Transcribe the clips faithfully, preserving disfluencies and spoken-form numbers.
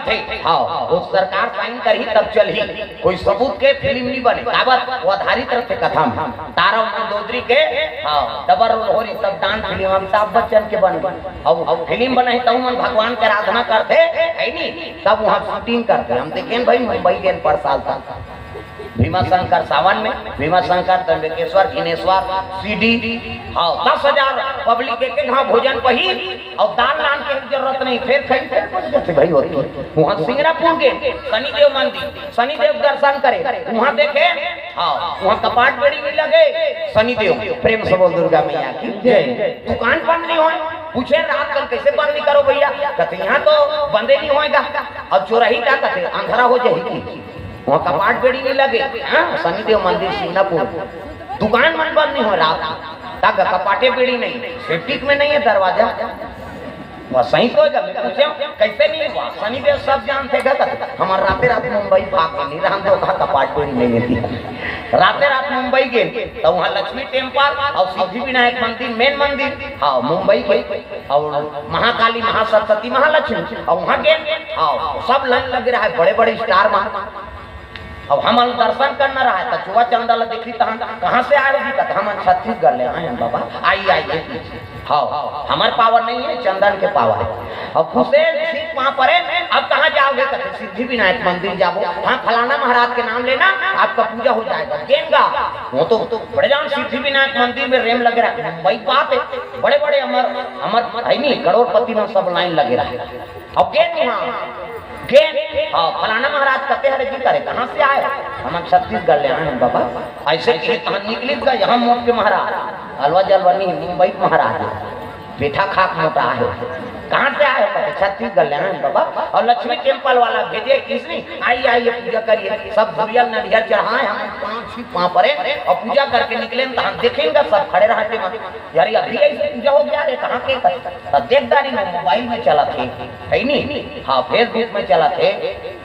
थे। हाँ, वो सरकार साइन करही तब चलही। कोई सबूत के फिल्म नहीं बने, काबर वो आधारित रथे कथा में। तारा मंदोदरी के, हाँ, डबल रोल होही तब डांस फिल्म अमिताभ बच्चन के बन गई। अब, अब फिल्म बनही तब मन भगवान के आराधना करथे, है नी? तब वहाँ शूटिंग करथे। हम देखेन भाई, मुंबई गेन पर साल तक। भीमा शंकर सावन में, भीमा शंकर, त्र्यंबकेश्वर, घिनेश्वर, सीडी, हाँ, दस हजार पब्लिक एक एक घाव भोजन पही, अउ दान लान के जरूरत नहीं, फेर खाई, फेर बन जाते भाई। होती वहाँ सिंगनापुर के शनिदेव मंदिर, शनिदेव दर्शन करे, वहाँ देखे, हाँ, वहाँ कपाट बेड़ी नहीं लगे। शनिदेव, प्रेम से बोल दुर्गा मैया की जय। दुकान बंद नहीं होय, पूछे रात कन कैसे बंद नहीं करो भैया, कहते यहाँ तो बंदे नहीं होएगा। अब चोरही का कहते अंधरा हो जाही की, वहाँ कपाट बेड़ी नहीं लगे। हाँ, शनिदेव मंदिर सिंगनापुर, दुकान मन बंद नहीं हो रात, तक कपाटे बेड़ी नहीं, सेप्टिक में नहीं है दरवाजा। वह सही तो जब मैं पूछे, कैसे नहीं हुआ? शनिदेव सब जानते गए, हमार राते रात मुंबई भाग के नहीं रहन दो, कहा कपाट बेड़ी नहीं थी। राते रात मुंबई गए, तो वहाँ लक्ष्मी टेम्पल और सिद्धि विनायक मंदिर, मेन मंदिर, हाँ, मुंबई के, और महाकाली, महासरस्वती, महालक्ष्मी, और वहाँ गए, हाँ, सब लाइन लगे रहा है, बड़े बड़े स्टार मार। अब हमन दर्शन करना रहा है, तो चुआ चंदा ला देखी, तहाँ कहाँ से आए होगी? कहत, हमन छत्तीसगढ़ ले आए हैं बाबा, आई, आई, ये पीछे। हाँ, हमार पावर नहीं है, चंदन के पावर है। अब घुसे, ठीक वहाँ परे, अब कहाँ जाओगे? कहते, सिद्धि विनायक मंदिर जाबो। हाँ, फलाना महाराज के नाम लेना, आपका पूजा हो जाएगा। गेंगा, वो तो बड़े जान सिद्धि विनायक मंदिर में रेम लगे रहा, वही बात है। बड़े बड़े अमर, अमर है नहीं, करोड़पति में सब लाइन लगे रहा। अब गेन वहाँ, गेन, हाँ, फलाना महाराज कहते हरे जी करे, कहाँ से आए? हम छत्तीसगढ़ ले आए हैं बाबा। ऐसे कि तहाँ निकलित गए, यहाँ मोट के महाराज, अलवा जलवा नहीं, मुंबई के महाराज, पेठा खाक मोटा है। कहाँ से आए हो? कहते, छत्तीसगढ़ ले आए हैं बाबा। और लक्ष्मी टेम्पल वाला भेजे किसने, आई, आइए, पूजा करिए। सब धुरियल नरियल चढ़ाए, हम पाँच छः पाँव परे और पूजा करके निकले, तो हम देखेंगे, सब खड़े रहते हैं। यार, ये अभी ऐसे पूजा हो गया रे, कहाँ के? तो देख दारी में मोबाइल में चला थे, है नी? हाँ, Facebook में चला थे,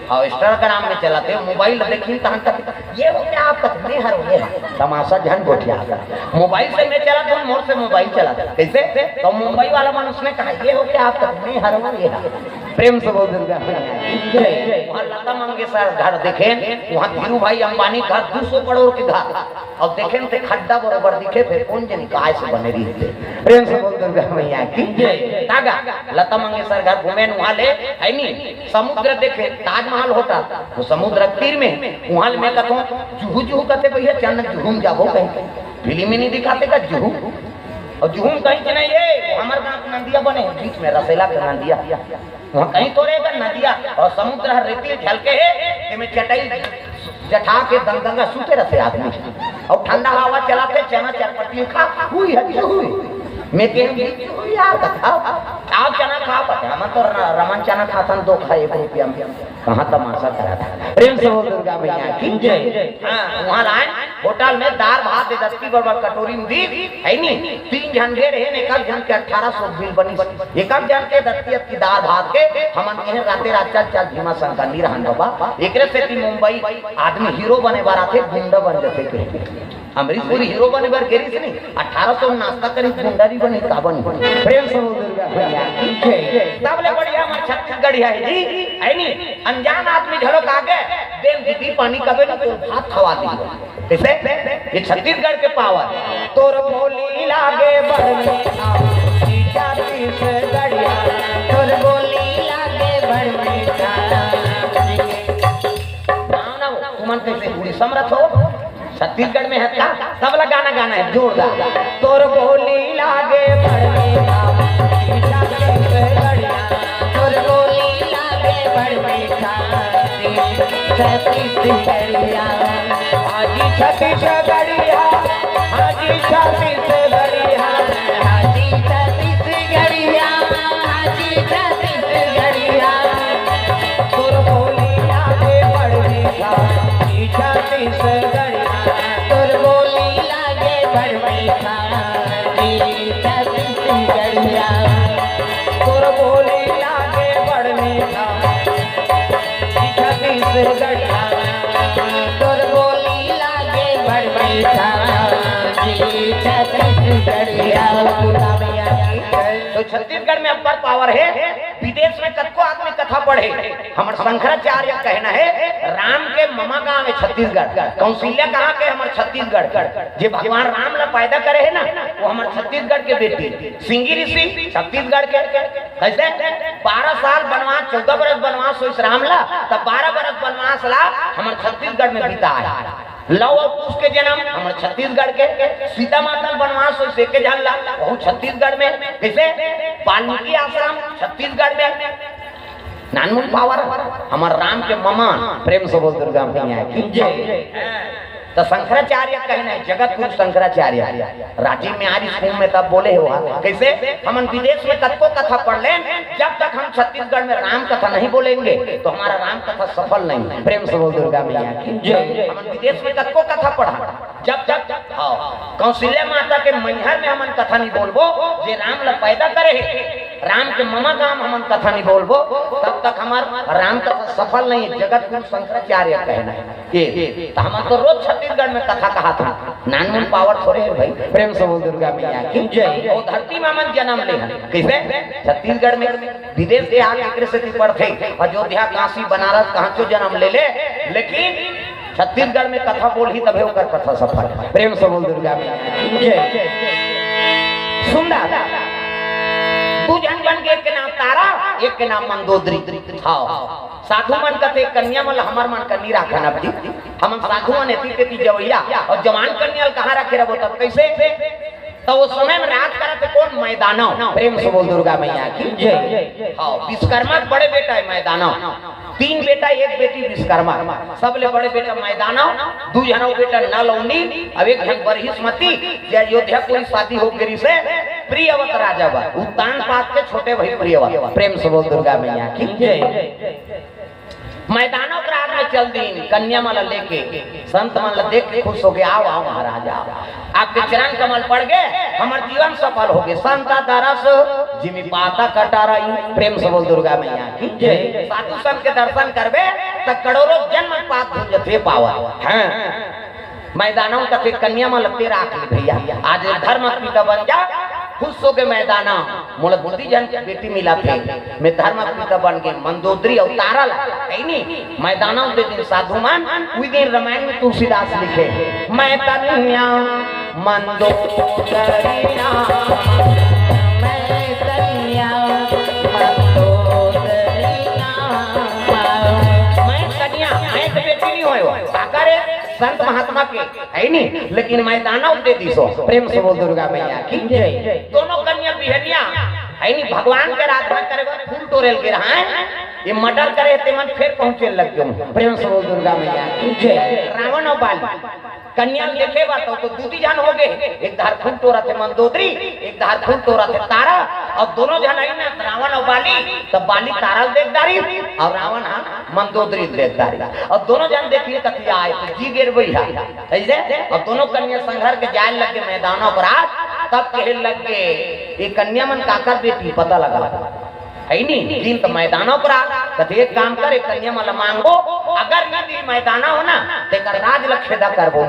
हाँ, Instagram में चला थे, मोबाइल देखी, तहाँ तक ये हो क्या आपका? मैं हर ये है। तमाशा झन गोठिया कर। मोबाइल से मैं चला था, मोर से मोबाइल चला था। कैसे? तो मुंबई वाला मन उसने कहा, ये हो क्या आपका? मैं हर ये है। प्रेम से बोल दुर्गा मैया की जय। वहाँ लता मंगेशकर घर देखे, वहाँ धीरू भाई अंबानी घर, दो सौ करोड़ के घर। अब देखे ते खड्डा बरोबर दिखे, फिर कौन जनी काय से बने रही थे। प्रेम से बोल दुर्गा मैया की जय। तागा लता मंगेशकर घर घूमे न वहाँ ले, है नी? समुद्र देखे, ताजमहल होटल, वो समुद्र के तीर में, वहाँ ले मैं कहता हूँ, जुहू जुहू कहते भैया, चंद जुहू में जाबो कहीं, फिल्म में नहीं दिखाते का जुहू? और जुहू में कहीं के नहीं, ये हमारे गाँव के नदिया बने हैं, बीच में रसेला के नदिया, वहाँ कहीं तो रहेगा नदिया, और समुद्र हर रेती झलके है, तेमें चटाई जठा के दंगंगा सूते रहते आदमी। और ठंडा हवा चलाते, चना चरपटी खा, हुई है, हुई। मैं कह रही हूँ, यार, बताओ, खाओ चना खाओ, बता, हम तो र-, रमन चना खातन दो खाए एक रुपया में। कहाँ तमाशा करा था? प्रेम से बोल दुर्गा मैया की जय। हाँ, वहाँ लाए, होटल में दार भात दे दत्ती बड़ बड़ कटोरी में दी, है नी? तीन झन गे रहे, एक झन के अठारह सौ बिल बनी। एक झन के दत्ती अत्ती दार भात के, हमन कहे राते रात चल, चल भीमा शंकर नहीं रहन बाबा। एकरे सेती मुंबई आदमी हीरो बने बर आथे, गुंडा बन जाथे के। अमरीश पुरी हीरो बने बर गेरिस नहीं, अठारह सौ नाश्ता करी, गुंडा नहीं बनी, का बनी? प्रेम से बोल दुर्गा मैया की जय। तब ले बढ़िया हमार छत्तीसगढ़िया है जी, है नी? अनजान आदमी घलो का के, देन दीदी पानी कबे नहीं, तो भात खवा दी। कैसे? ये छत्तीसगढ़ के पावर। तोर बोली लागे बड़ मीठा, छत्तीसगढ़िया। तोर बोली लागे बड़ मीठा। गाओ ना वो, तुमन कैसे उड़ीसा में रहो? छत्तीसगढ़ में है का? तबला गाना गाना है, जोरदार। तोर बोली लागे बड़ मीठा, छत्तीसगढ़िया। तोर बोली लागे बड़ मीठा, छत्तीसगढ़िया। हाजी छत्तीसगढ़िया, हाजी छत्तीसगढ़िया, हाजी छत्तीसगढ़िया, हाजी छत्तीसगढ़िया। तोर बोली लागे बड़ मीठा, हाजी छत्तीसगढ़िया। तोर बोली लागे बड़ मीठा, हाजी छत्तीसगढ़िया। तोर बोली लागे बड़ मीठा, छत्तीसगढ़िया। तोर बोली लागे बड़ मीठा, जी छत्तीसगढ़िया। तो छत्तीसगढ़ में अब्बड़ पावर है, विदेश में कतको आदमी कथा पढ़े। हमर शंकराचार्य कहना है, राम के ममा गांव है छत्तीसगढ़। कौशल्या कहाँ के? हमर छत्तीसगढ़। जे भगवान राम ला पैदा करे है ना, वो हमर छत्तीसगढ़ के बेटी। सिंगी ऋषि छत्तीसगढ़ के। कैसे? बारह साल बनवास, चौदह बरस बनवास होइस राम ला, तब बारह बरस बनवास ला हमर छत्तीसगढ़ में बिताए। लव अउ कुश के जन्म हमर छत्तीसगढ़ के। सीता माता ल बनवास होइस एके झन ला, वहू छत्तीसगढ़ में। कैसे? वाल्मीकि आश्रम छत्तीसगढ़ में। नानमुन पावर, हमर राम के ममा। प्रेम से बोल दुर्गा मैया की जय। त शंकराचार्य कहना है, जगत गुरु शंकराचार्य। रांची में आरिस कुंभ में तब बोले हो हा। कैसे? हमन विदेश में कतको कथा पढ़ लेन, जब तक हम छत्तीसगढ़ में राम कथा नहीं बोलेंगे तो हमारा राम कथा सफल नहीं। प्रेम से बोल दुर्गा मैया की जय। हमन विदेश में कतको कथा पढ़ा, जब तक, हाँ, कौशल्या माता के मैहर में हमन कथा नहीं बोलबो, जे राम ला पैदा करे हे, राम के ममा गांव हमन कथा नहीं बोलबो, तब तक हमार राम कथा सफल नहीं है। जगत गुरु शंकराचार्य कहना है। ये, त हमन तो रोज छत्तीसगढ़ में कथा कहात हन। नानमुन पावर थोड़े है भाई। प्रेम से बोल दुर्गा मैया की जय। वो धरती में हमन जन्म ले हन। कैसे? छत्तीसगढ़ में। विदेश के आके एकरे सेती पढ़थे, अयोध्या, काशी, बनारस, कहाँ चो जन्म ले ले, लेकिन छत्तीसगढ़ में कथा बोलही तभे ओकर कथा सफल। प्रेम से बोल दुर्गा मैया की जय। सुंदर। दू झन बन के, एक के नाम तारा, एक के नाम मंदोदरी। हाँ, साधु मन कथे, "कन्या मन ल हमर मन कनी राखन अब जी, हमन साधु मन एती तेती जवैया, अउ जवान कन्या ल कहाँ रखे रहो?" तब कैसे? त ओ समय में राज करत हे कोन? मैदानव। प्रेम से बोल दुर्गा मैया की जय। हाँ, विश्वकर्मा के बड़े बेटा है मैदानव। तीन बेटा, एक बेटी विश्वकर्मा। सबले बड़े बेटा मैदानव, दू झन अउ बेटा नल अउ नील, अब एक झन बरहिसमती, जे अयोध्यापुरी शादी हो गे रिहिसे, प्रियवत राजा बर। उत्तानपाद के छोटे भाई प्रियवत। प्रेम से बोल दुर्गा मैया की जय। मैदानव के राज में चल दीन, कन्या मन ला लेके, संत मन ला देख के खुश हो गे, "आओ, आओ महाराज, आओ, आपके चरण कमल पड़ गे, हमर जीवन सफल हो गे।" संत दरस जिमि पातक अटारई। प्रेम से बोल दुर्गा मैया की जय। साधु संत के दर्शन करबे त करोड़ों जन्म पाप धुंजथे पावा। हाँ। मैदानव कथे, "कन्या मन ल तें राख ले भैया, आज धर्म पिता बन जा।" खुश हो गे मैदानव, "मोला दू झन बेटी मिलत हे, मैं धर्म पिता बन गे।" मंदोदरी अउ तारा ला, है नी? मैदानव दे दिन साधु मन, उही दिन रामायण में तुलसीदास लिखे, "मैं कन्या मंदोदरी राम, मैं कन्या मंदोदरी राम।" मैं कन्या, मैं तो बेटी नहीं होय हो, काकर हे? संत महात्मा के, है नी? लेकिन मैदानव दे दिस हो। प्रेम से बोल दुर्गा मैया की जय। दोनों कन्या बिहनिया, है नी, भगवान के आराधना करे बर फूल टोरे ल गे रहय, ये मर्डर करे, ते मन फेर पहुंचे लग गे। प्रेम से बोल दुर्गा मैया की जय। रावण अउ बाली कन्या ल देखे बर तो, तो दू ती झन हो गे, एक धार फूल टोरत हे मंदोदरी, एक धार फूल टोरत हे तारा, अउ दोनों झन आई ना, रावण अउ बाली, त बाली तारा ल देख डारिस अउ रावण हा मंदोदरी ल देख डारिस, अउ दोनों झन देखिए कतिया आए, त जी गे भैया। अइसे अब दोनों कन्या संघर के जाए लग गे मैदानव के राज, तब कहे लग गे, "ये कन्या मन काकर बेटी, पता लगा।" है नी? दिन त मैदानव के राज, कथे, "एक काम कर, एक कन्या मन ल मांगबो, अगर ये दिन मैदानव हो ना, तेकर राज ल खेदा करबो।"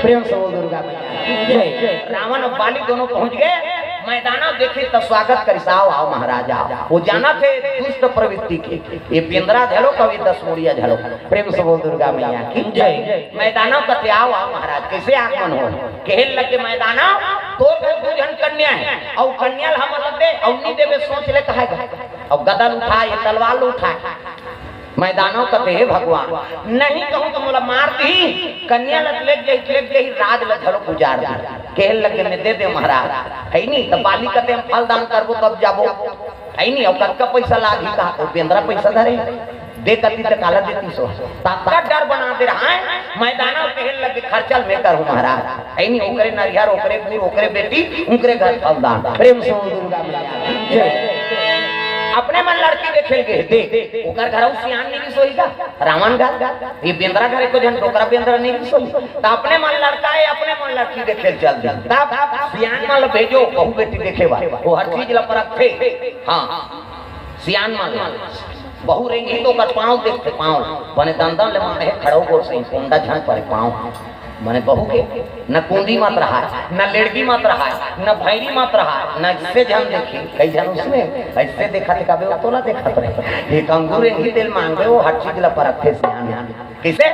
प्रेम से बोल दुर्गा मैया की जय। रावण अउ बाली दोनों पहुंच गे मैदानव, देखे त स्वागत करिस, "आओ, आओ महाराज, आओ।" वो जानथे दुष्ट प्रवृत्ति के, ये बेंदरा घलो कवि दस मुड़िया घलो। प्रेम से बोल दुर्गा मैया की जय। मैदानव कथे, "आओ, आओ महाराज, कैसे आगमन हो?" कहे लगे मैदानव, "तोर घर दू झन कन्या हे, अउ कन्या ल हमन ल दे, अउ नी देबे सोच ले कहाय।" अउ गदा ल उठाय, तलवार ल उठाय। मैदानव कथे, "हे भगवान, नहीं कहूं त मोला मार दिही, कन्या ल लेग जही, लेग जही, राज ल घलो उजार दिही।" कहे लगे, "मैं दे दे महाराज।" है नी? त बाली कथे, "हम फल दान करबो तब जाबो।" है नी? अउ कतका पैसा लागही कहा, त बेंदरा पैसा धरे, दे कती त काला देतिस हो। ततका डर बना दे रहय, मैदानव कहे लगे, "खर्चा ल मैं करहूं महाराज।" है नी? ओकरे नरिहर, ओकरे बूढ़, ओकरे बेटी, ओकरे घर फल दान। प्रेम से बोल दुर्गा मैया की जय। अपने मन लड़की देखे ल गे, देख, ओकर घर अउ सियान नइ रिहिस होही का? रावण घर, ये बेंदरा घर एको झन डोकरा बेंदरा नइ रिहिस होही। त अपने मन लड़का हे, अपने मन लड़की देखे ल चल दे। तब सियान मन ल भेजो, बहू बेटी देखे बर, वो हर चीज ल परखथे। हाँ, सियान मन ल। बहू रेंगही त ओकर पाँव देखथे, पाँव। बने दंदन ले मारे हे, खड़ो गोड़ से, कोंडा झन परे पाँव। मने बहू के न कुंदी मत रहा, न लेड़गी मत रहा, न भैरी मत रहा, न इससे झन देखी। कई झन उसने ऐसे देखा थे, कबे वो तोला देखत रहे। एक अंगूर एक ही तेल मांग दे, वो हर चीज ला परखथे सियान। कैसे?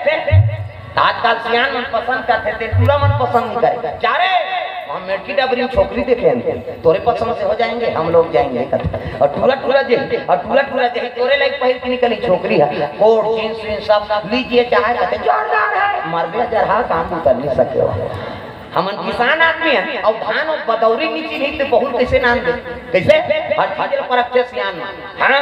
आजकल सियान मन पसंद करथे, तेल टूरा मन पसंद नहीं करे। जा रे, हम मेटकी डबरी में छोकरी देखे हन, तोरे पसंद से हो जाएंगे, हम लोग जाएंगे। और टूरा टूरा जे, और टूरा टूरा जे तोरे लाइक पहिर के निकली छोकरी है, कोट जींस वींस सब लीजिए चाहे कहते जोरदार है, मर गया जरहा काम तू कर नहीं सके हो। हमन किसान आदमी है और धान और बदौरी नहीं चिन्ही तो बहुत कैसे नाम दे, कैसे? हर चीज ला परखथे सियान मन। हाँ,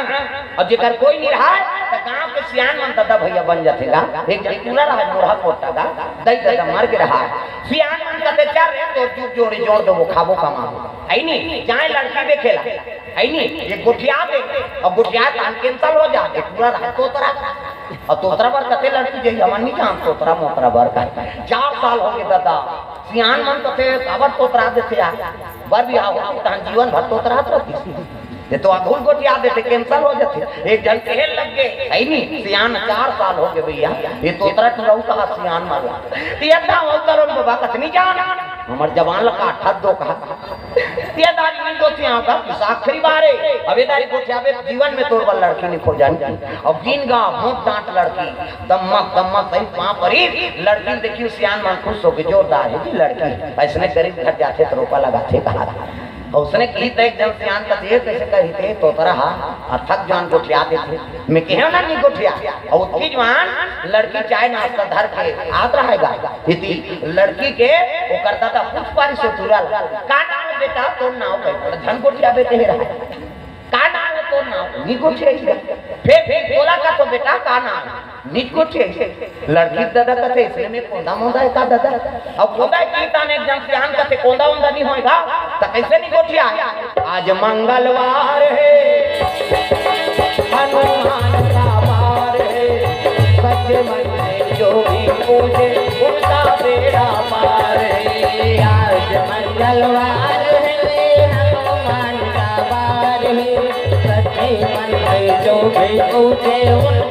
और जेकर कोई नहीं रहा है तो गांव के सियान मन ददा भैया बन जाथे गा। एक जन टूरा रहा, मोरहा कोटा गा, दई ददा मर के रहा। सियान मन कहते चल रे, तोर जुग जोड़ी जोड़ दो, वो खाबो कमाबो, है नी? जाए लड़की देखेला, है नी? ये गोठिया दे, और गोठिया तान कैंसल हो जा, ये टूरा रहा तोतरा। और तोतरा बर कते लड़की जाई, हमन नहीं जान तोतरा मोतरा बर का। चार साल हो गए दादा, सियान मन तो थे काबर तोतरा देथे यार, बर बिहाव हो तहन जीवन भर तोतरा रहती। ये तो अघुल गोठिया देथे, कैंसल हो जाथे। एक जन कहे लग गए, है नी? सियान चार साल हो गए भैया, ये तोतरा टुराऊ कहा सियान मारला। ये था वो करो बाबा कतनी जान, हमर जवान लगा ठद दो कहा। ये दारी नहीं गोठिया का किसा आखिरी बारे। अब ये दारी गोठिया बे जीवन में तोर बर लड़की नहीं खोजानी। अब गिन गा मोट डांट लड़की, दम्मक दम्मक सही पांव परी, लड़की देखी सियान मन खुश होके जोरदार है जी लड़की। ऐसने गरीब घर जाथे तो रोपा लगाथे कहा। और उसने कही तो एक जन सियान का ये कैसे कही थे तोतरा हा, अथक जान गोठिया देथे। मैं कहे ना नहीं गोठिया। और उतनी जवान लड़की चाय नाश्ता धर के आत रहेगा। इति लड़की के ओकर दादा पूछ पारी सो तुरल, का नाम है बेटा? तोर नाम कहे? बड़ा झन गोठिया बेटे हे रहा। का नाम है तोर नाम? नहीं गोठिया ही। फिर, फिर बोला का तो बेटा का नाम? निज गोठिया ही। लड़की दादा कहते इसने में कोंदा मोंदा है का दादा? अब कोंदा की ताने एक जन सियान कहते कोंदा उंदा नहीं होएगा, तो कैसे नहीं गोठिया है? आज मंगलवार है, हनुमान का वार है, सच्चे मन से जो भी पूजे, उनका बेड़ा पार है। आज मंगलवार है, हनुमान का वार है, सच्चे मन से जो भी पूजे, उनका